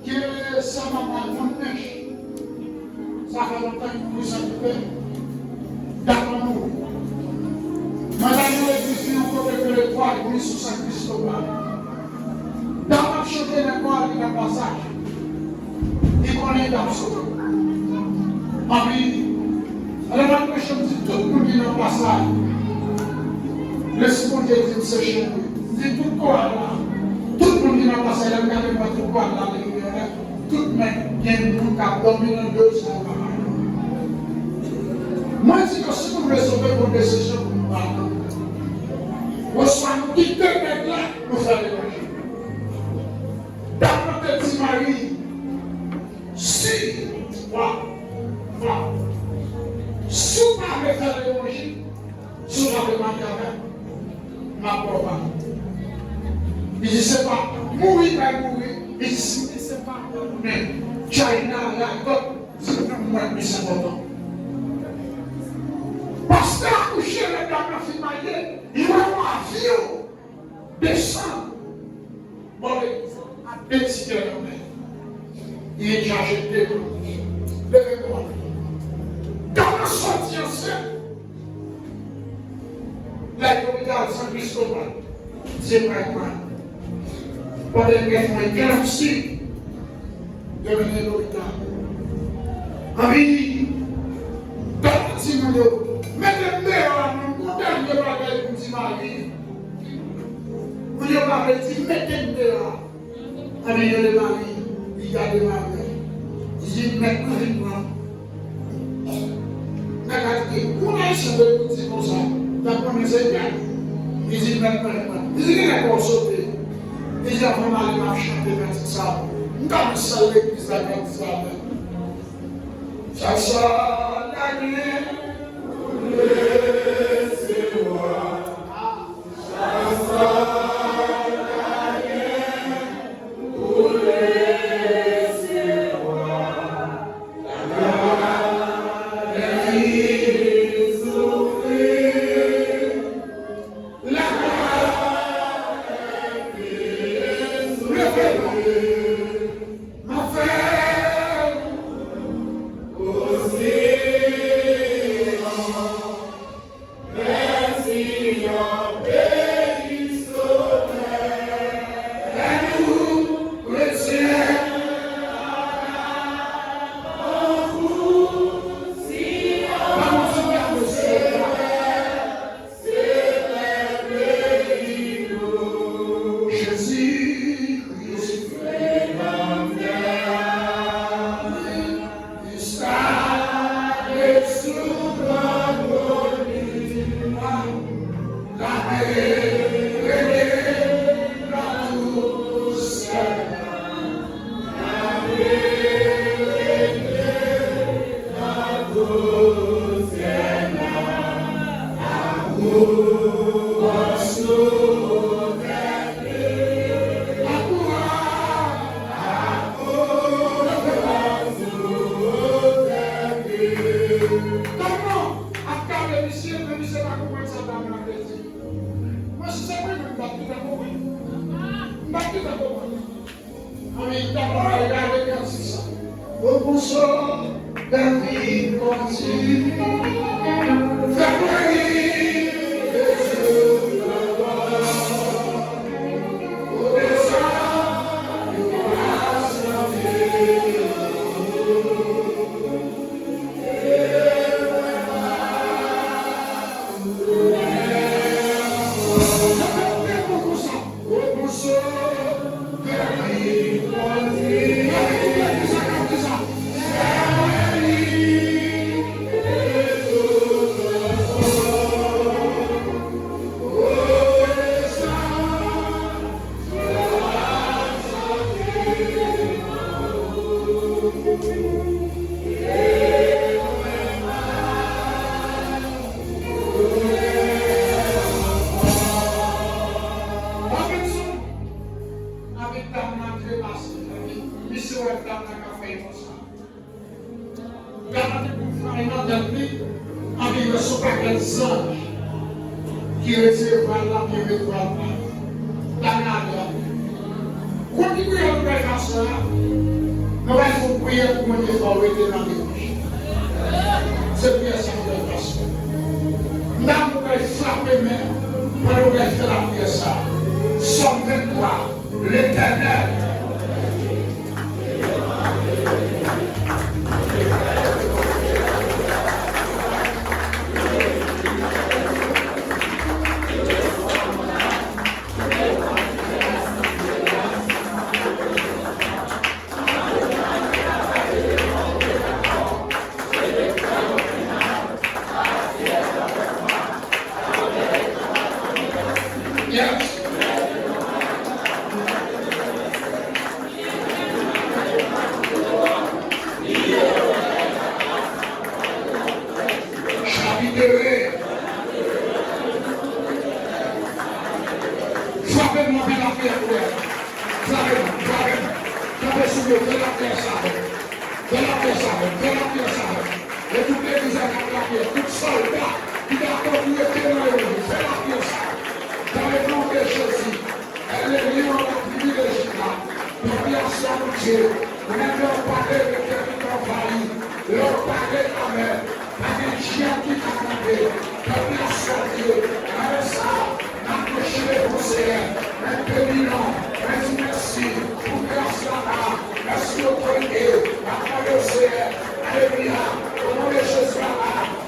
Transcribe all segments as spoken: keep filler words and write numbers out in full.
Ke sa pa mal moun nèch. Sa fè lontan m mouri san doute. Dat mwen mouri. Mwen t al nan legliz li yon kote ki rele Twa Legliz sou San Kristobal. Dat ap chante nan kwa li nan pasaj. Li konnen dat sou. Anpi, alè mwen preche m di tout moun ki nan plas la. Lespri Bondye di m se chen wi. M di tout koral la. Tout moun ki nan plas la, lè m gade m wè tout koral la, li gen tout men gen moun k ap dòmi nan de zòn. Mwen di ke si nou vle sove, pran desizyon pou nou pale. Oswa nou kite nèg la, nou fè levanjil. Dat mwen te di Mari, si, wa, wa, si w pa vle fè levanjil, si w pa vle marye avè m, m ap ba w pa. Li di se pa mouri m pral mouri. Li di si se pa mwen, men China, Radòt, se pou mwen plis enpòtan. Pastè a kouche, lè dam nan fin marye, li wè yon avyon desann bò legliz la, de ti kè nan men. Li vin chache de moun. Leve kò. Dam nan soti ansent. Lè lopital San Kristobal, se pa kwa. Pandan l gen fon eklanpsi, yo mennen lopital. Anpi, dòk di moun yo, mete m deyò a non, m gon dènye bagay pou m di Mari. Moun yo pa vle di, mete m deyò a. Anpi yo rele Mari, li gade Mari. Li di, mèt mwen vin pran. Nèg la di, moun Ayisyen te di konsa, ta konnen se nèg. Li di, mèt mwen vin pran. Li di, kilè kò w sote? Li di, anvan m ale, m ap chante kantik sa. M ta nan sal legliz la, kantik sa menm. Sa, sa, la gen, pou resevwa. Anpil sou, anpil dam nan trepase, anpil misye wè dam nan k ap fè yon sa. Gade pou fray nan tèt li, anpi wè sou pakèt zanj ki resevwa l la, ki met pral pa. Daniel, kote priyè nou pral fè sa? Nou pral fè yon priyè pou Bondye fè w rete nan dewoch. Se priyè sa nou pral fè sa. Dam nou pral frape men pandan nou pral fè lapriyè sa. Sòm venntwa. Letènèl. Yes. Chapitre. Frape m anpil anpil anpil. Frape m, frape m. Frape sou mwen, fè lapriyè sa avè m. Fè lapriyè sa avè m, fè lapriyè sa avè m. E tout legliz la k ap lapriyè, tout sòlda ki dakò pou rete nan legliz, fè lapriyè sa avè m. Nan non de Jezi, ènmi an ap privilejye la. Popilasyon Bondye, menm lè w pale, Letènèl anvayi. Lè w pale, amèn. Pa gen djab ki ka kanpe. Popilasyon Bondye, nan lè sa a, n ap mouche devan Seyè, n ap beni non, n ap di mèsi pou gras la a, mèsi otorite, n ap mande w Seyè, alelouya, o non de Jezi a,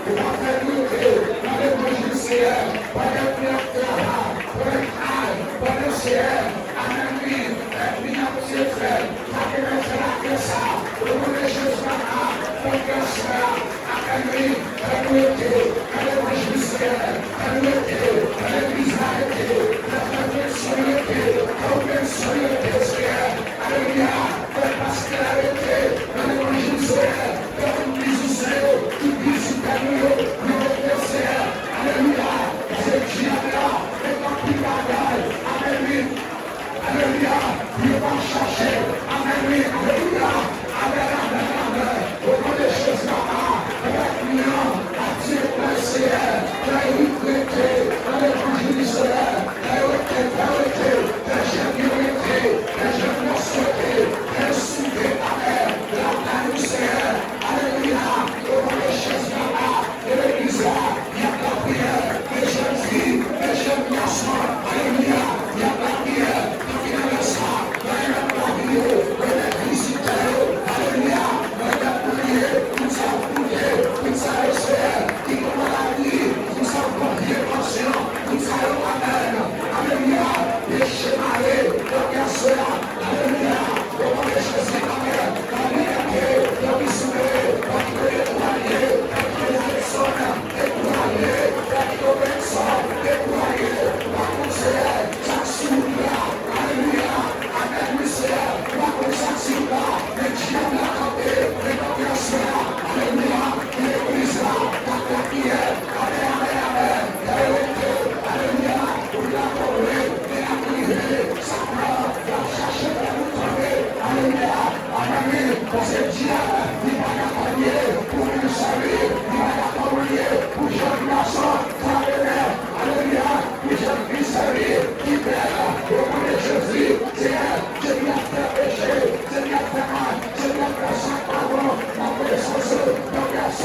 ou va fè nou rete nan levanjil Seyè, pandan nou ap travay, pandan nou al, pandan Seyè, amèn wi, ènmi ap tire fè, pa gen lè fè lapriyè sa, o non de Jezi a, pou gras la, amèn wi, fè nou rete nan levanjil Seyè.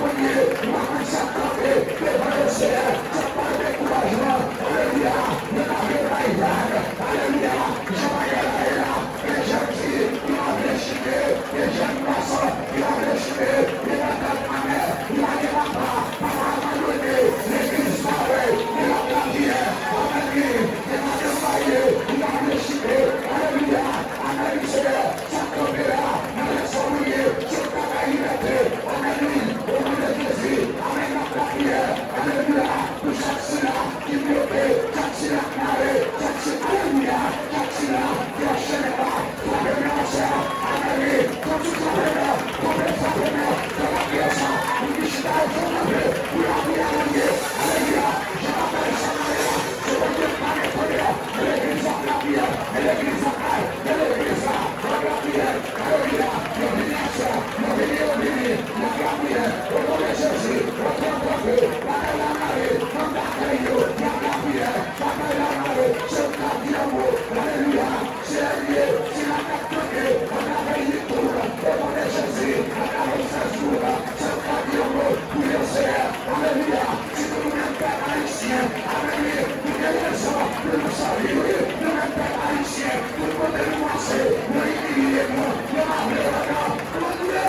konn ye, yo pa konn sa k kanpe devan yo, Seyè. Sa k ba yo dekourajman, alelouya, yo pa vle bay vag, alelouya. Jan bagay la ye la, gen jèn fi ki pa vle chite, gen jèn gason ki pa vle chite, gen madanm amè, ki pa gen papa, papa abandone, legliz pa vre, men y ap lapyè, amèn wi, gen madanm marye, ki pa vle chite, alelouya, amèn wi Seyè, sa k kanpe la, malè sa w ye, se w k pa bay libète, amèn wi, o non de Jezi, amèn, n ap lapyè, alelouya, pou chak sila ki bloke, chak sila k mare, chak sila, alelouya, chak sila ki anchene la, frape men an sè, amèn wi, konn ti frape men, konn frape men, frape men sa, moun ki chita yo fò frape, pou lapriyè alelouya, alelouya, jan batay sa mare la, se Bondye k mare kòlè, men legliz ap lapriyè, men legliz ap bay, men legliz la, ap lapriyè, alelouya, yo vini aswè, yo vini, yo vini, n ap lapriyè, o non de Jezi, o non de Jezi, batay la mare, nan batay yo, n ap lapriyè, batay la mare, se w k ap di yon mo, alelouya, se l ye, se la k ap kanpe, atravè YouTube, o non de Jezi, atravè Facebook, se w k ap di yon mo, pou yo Seyè, alelouya, sitou nou menm pèp ayisyen, amèn wi, nou gen rezon pou nou sèvi wi, nou menm pèp ayisyen, tout kote nou pase, yo imilye nou, yo pa vle wè nou, Bondye,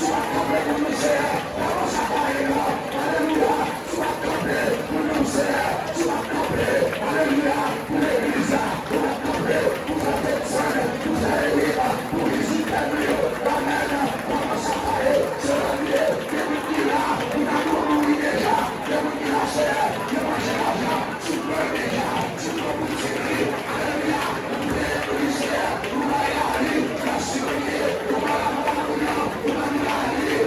si w ap kanpe pou nou Seyè, pa konsa pa ye non, alelouya, si w ap kanpe pou nou Seyè, si w ap kanpe, alelouya, pou legliz la, ou ap kanpe pou fè tèt sèn, pou fè elit, pou vizitè nou yo. Amèn. Kòman sa pale? Se la l ye. Gen moun ki la, ou ta dwe mouri deja. Gen moun ki la, Seyè, yo manje lajan sou bòl deja. Sou bòl pou tire. Alelouya. Ou peye pou li, Seyè. Ou bay a li. Mèsi, Bondye. Ou pa la, ou pa la, ou pa la, ou pa la, ou pa la. Ou pa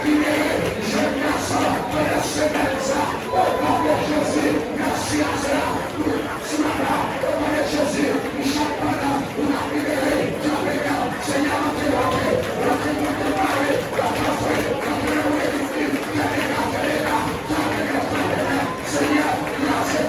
libere, jèn gason, pandan semèn sa, o non de Jezi, mèsi aswè a pou sou la, o non de Jezi, pou chak pandan ou ap libere, trape kè, Senyè, rantre, rantre, rantre, rantre, rantre, rantre, rantre, rantre, fè dega, fè dega, trape kè, trape kè, Senyè, kraze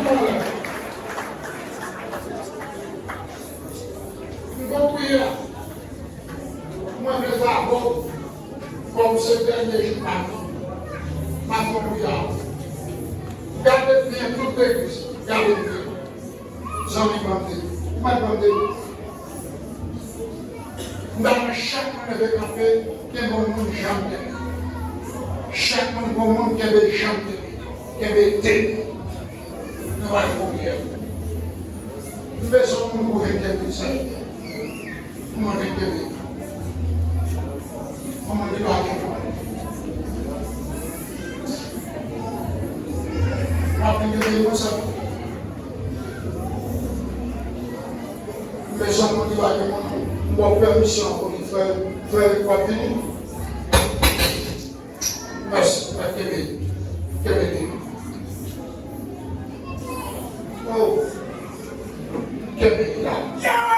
M gon priyè. Mwen vle fè avè w, kòm se dènye jou pa m nan, m ap fè yon priyè avè w. Gade byen tout legliz, gade byen. Zanmi, ban m de, ou mèt ban m de. M ta renmen chak moun leve kanpe, kenbe yon moun jan m kenbe. Chak moun gon moun kenbe jan m kenbe. Kenbe teni. Nou va fè yon priyè. M bezwen yon moun pou vin kenbe sa. Yon moun vin kenbe. Yon moun ki pa gen. M ap vin kenbe konsa. M bezwen moun ki pa gen moun. M ba w pèmisyon pou li fè, fè li pa vini. Mèsi, mèsi, kenbe, kenbe, kenbe. Oh, kenbe la. Kenbe.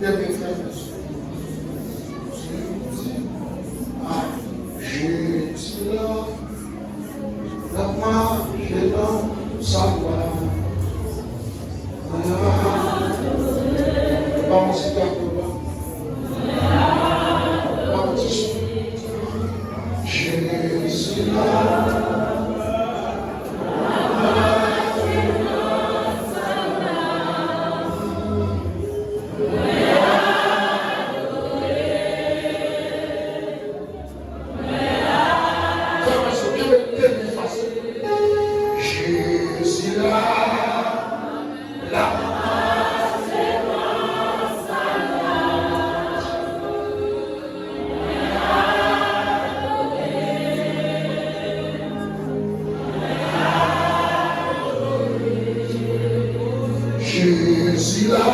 Kenbe, kenbe. Jezi la, l ap mache nan sa w a. Ba mwen ti gate la. Ba mwen ti sou. Jezi la. Jezi la, la. Jezi la.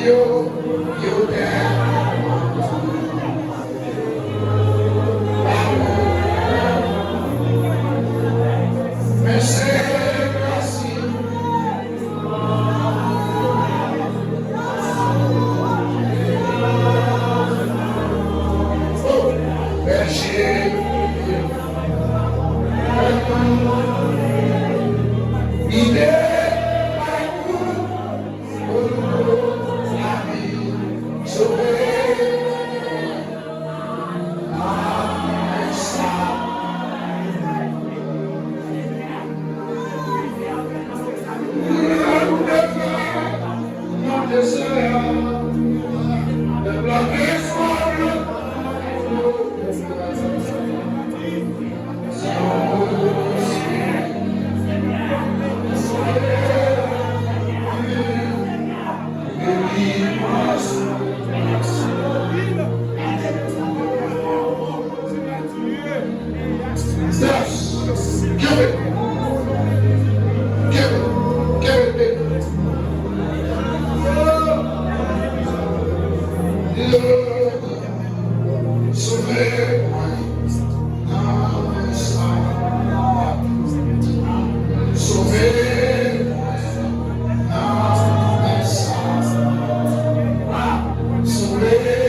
Yes. Kenbe. Kenbe. Kenbe. Sove mwen nan men sa. Sove mwen nan men sa. Sove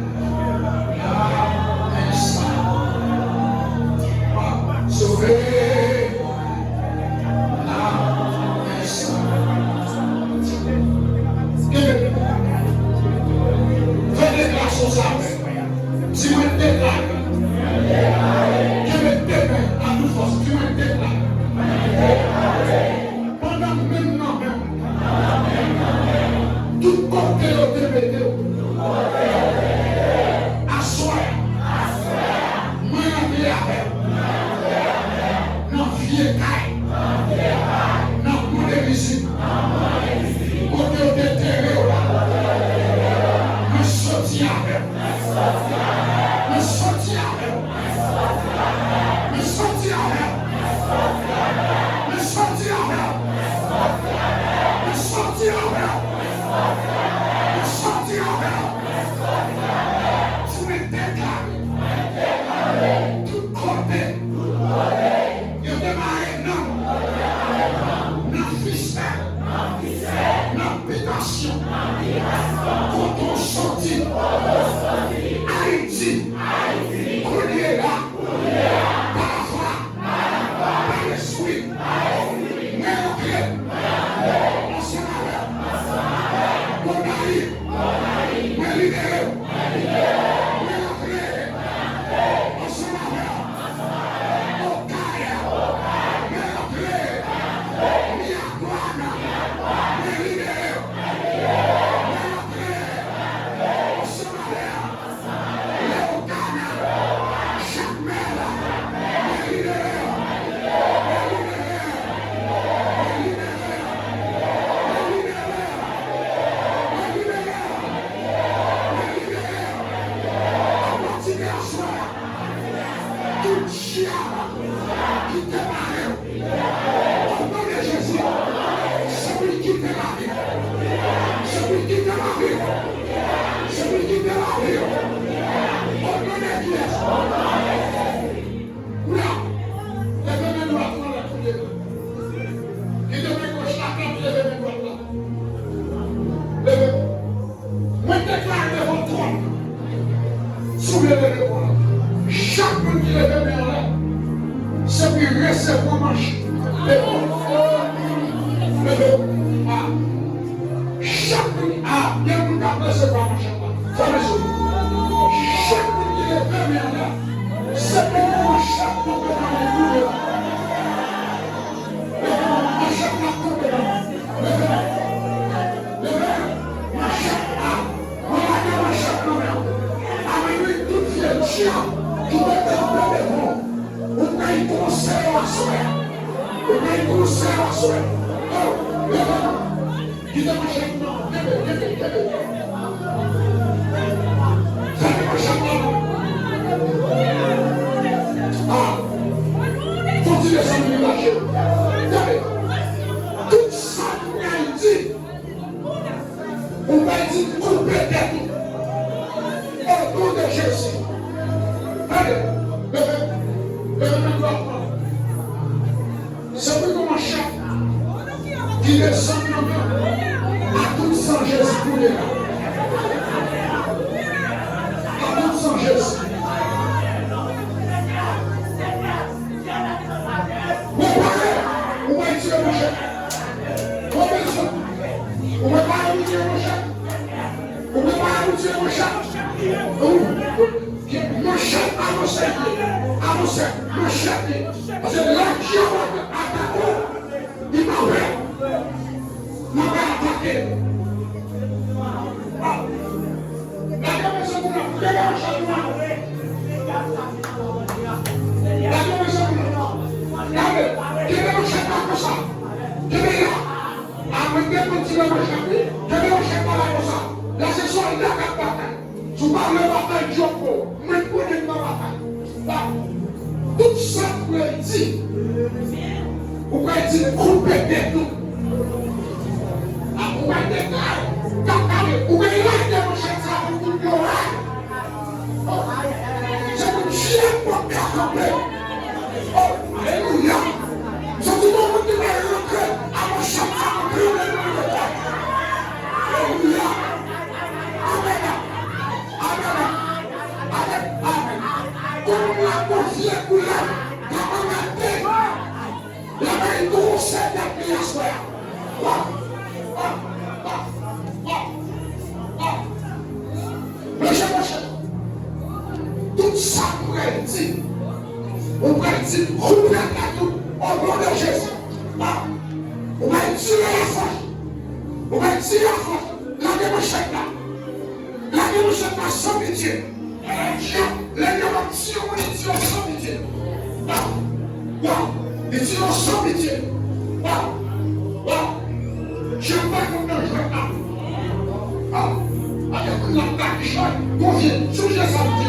mwen nan men sa. Sove mwen nan men sa. Kenbe. Fè deklarasyon sa avè m. Di, "Mwen deklare." Kenbe de men an tou fòs. Di, "Mwen deklare." Pandan menm nan menm, tout kote yo te mete w, aswè a, mwen rantre avè w nan vye kay, nan move vizit, kote yo te antere w la. Mwen soti avè w. Mwen soti avè w. Mwen soti avè w. Mwen soti avè w. Mwen soti avè w. Mwen soti avè w. Mwen deklare. Tout kote yo te mare nanm, nan fisèl, nan bitasyon, kote w soti, Ayiti, kounye a, pa lafwa, pa lespri, mwen rantre ansanm avè w. Gonayiv, mwen libere w. Mwen rantre ansanm avè w. Okay, mwen rantre. Miragwàn, mwen libere w. Mwen rantre ansanm avè w. Leokana, Jakmèl, mwen libere w. Mwen libere w. Mwen libere w. Mwen libere w. Mwen libere w. Mwen libere w. Apati de aswè a, tout dyab ki te mare w, o non de Jezi, se pou l kite lavi w. Se pou l kite lavi w. Se pou l kite lavi w. O non de kiyès? Kounye a, leve men dwat ou anlè, kounye a. Kite men goch la kanpe, leve men dwat la. Leve. Mwen deklare devan twòn nan, si w vle leve men w la, chak moun ki leve men anlè, se pou l resevwa manch devan. Leve. A. Chak moun, a, gen moun k ap resevwa manch anba. Fèmen sou li. Chak moun ki leve men anlè, se pou l manch ap tonbe nan men kounye a. Leve, manch ap tonbe nan men. Leve. Leve, manch ap, mwen lage manch ap nan men w. Amèn, wi, tout vye dyab ki te kanpe devan w, ou pral konseye w aswè a. Ou pral konseye w aswè a. O, leve, kite manch ap nan, kenbe, kenbe, kenbe. Fè manch ap nan. A, kontinye sa, nou lage. Kenbe. Tout sa nou pral di, ou p Koupe tèt ou. O non de Jezi. Tande, leve, leve men dwat ou. Se pou yon manchèt ki desann nan men w. A tout san Jezi koule la. A tout san Jezi. Ou pare, ou pare tire manchèt. Ou bezwen. Ou pare pou tire manchèt. Ou prepare pou tire manchèt. Ou, manchèt, avanse, avanse, manchèt. Paske lè dyab ap atake w, li pa pè. Mwen pa atake. Gade mesye moun nan, kenbe manchèt ou la. Gade mesye moun nan. Gade, kenbe manchèt la konsa. Kenbe la. Amèn, gen moun ki nan manchèt, wi. Kenbe manchèt la la konsa. La se sòlda k ap batay. Si w pa vle batay, djòb pou ou. Mwen konnen m nan batay. La, tout sa k predi, ou predi koupe tèt ou. A, ou predi kay, kap kale, ou predi lage manchèt sa pou tout yo wè. Se pou dyab pa ka kanpe. O, alelouya. Santi yon moun ki va rantre, avan chak sa rantre, alelouya. Alelouya. Amèn. Amèn. Amèn. Amèn. Kòm la konfye koulè, la konfye. La bay gwosè tèt li aswè a. Wa, wa, wa, wa, wa. Monchè, monchè, tout sa m pral di, ou pral di koupe tèt ou, o non de Jezi. Wa. Ou pral tire lafòs. Ou pral tire lafòs. Lage manchèt la. Lage manchèt la san pitye. Lè dyab ap tiye moun, li tiye w san pitye. Waw! Waw! Li tiye w san pitye. Waw! Waw! Dyab pa konn nan jwèt la. Waw! Ake moun nan ka jwe, konfye, sonje sa m di.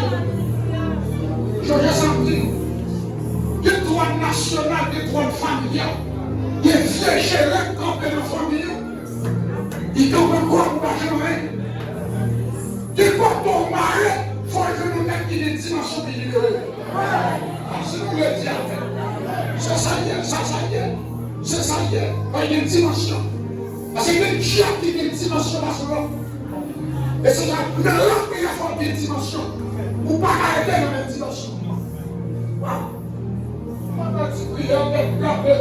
Sonje sa m di. Gen twòn nasyonal, gen twòn familyal. Gen vye jere k kanpe nan fanmi yo. Li kanpe ankò pou pa janm anyen. Gen kote w mare, fò w jwenn yon nèg ki gen dimansyon ki libere w. A, si nou vle di avè m, se sa l ye, sa sa l ye, se sa l ye, fò l gen dimansyon. Paske gen dyab ki gen dimansyon pase lòt. E se sa, nan lanmè a fò w gen dimansyon. Ou pa ka rete nan menm dimansyon. Waw. Mwen pa ti priyè, mwen frape.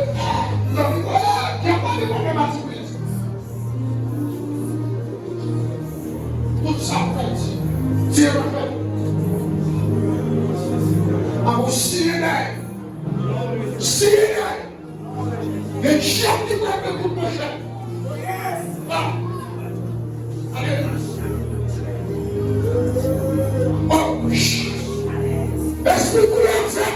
Mwen pa ti priyè. Tout sa w fè, Dye, Dye pa fè. Amen. Siye dèyè. Siye dèyè. Gen dyab ki frape kout manchèt. Ah. Alelouya. Oh. Espri koulè an fè.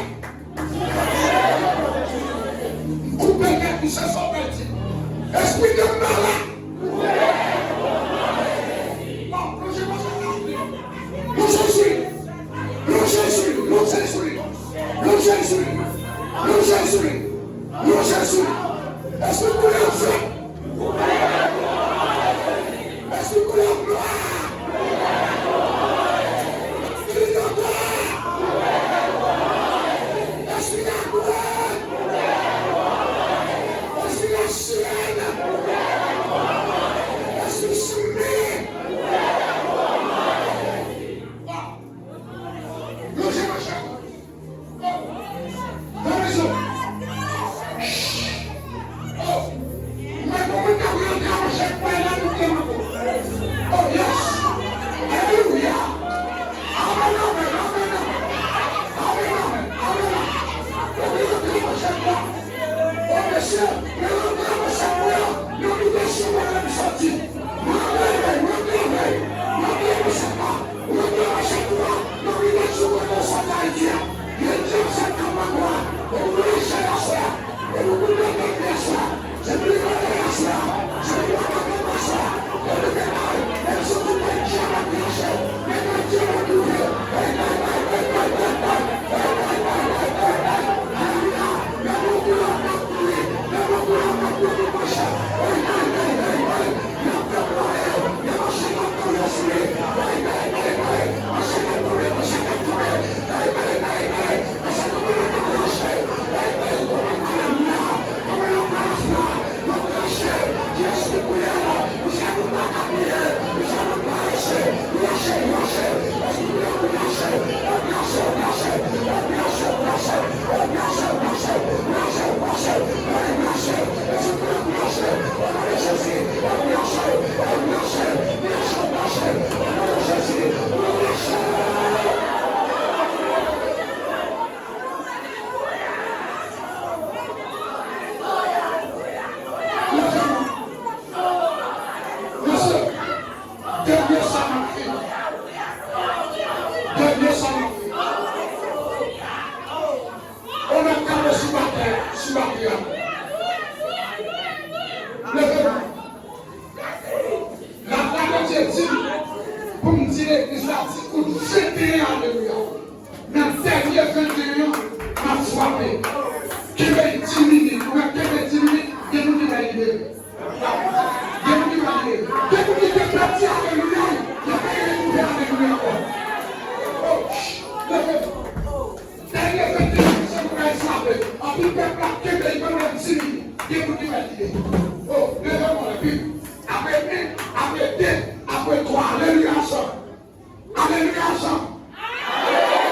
Koupe tèt ou, se sa w pral di. Espri de malad. Non, non, Jezi. Non, Jezi. Non, Jezi. Non, Jezi. Non, Jezi. Non, Jezi. Non, Jezi. Espri koulè an fè. Espri koulè glwa. Espri de glwa. Espri de glwa. Espri de syèl. Espri santé. Lonje manchèt. Ou leve sou kote w sot Ayiti a. Gen dyab sa k ap pran kò a. Epi w leve aswè a. Epi w leve aswè a. Se pou li leve aswè a. Se pou li leve aswè a. Epi w leve aswè a. Sa m ap fè. Dènye sa m ap fè. Ou mèt kanpe sou batè, sou batè a. Leve men. Laglwa de Dye di m pou m di legliz la, di kout venteyen, alelouya. Nan dènye venteyen an, m ap frape. Kenbe dis minit, ou mèt kenbe dis minit, gen moun ki va libere. Gen moun ki va libere. Gen moun ki te pèdi alelouya, y ap rekouvre alelouya ankò. Oh, leve. Dènye venteyen, se pou kay frape. Anpil pèp la kenbe li pandan dis minit. Gen moun ki pèdi li. Oh, leve men w, epi apre en, apre de, apre twa. Alelouya, sa. Alelouya, sa. Alelouya.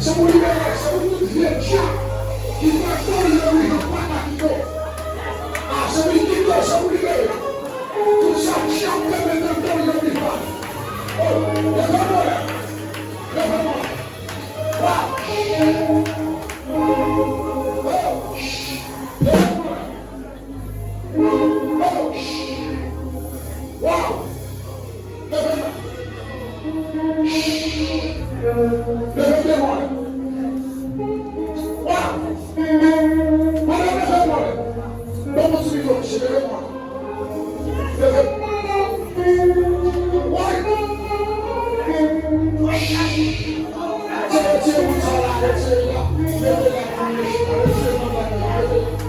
Se pou libere, se pou tout vye djab ki fè foli yo wi, yo pa ta kite. A, se pou kite, se pou libere. Tout sa djab te mete nan foli yo wi, pa. Oh, leve mwen. Leve mwen. Wow. Oh. Leve mwen. Oh. Wow. Leve men. Leve demon. Wa. Madan, leve men. Bon, kontinye, mesye, leve men. Leve. Wa. Tire, tire moun sa la, retire la. Leve la, leve la, leve la.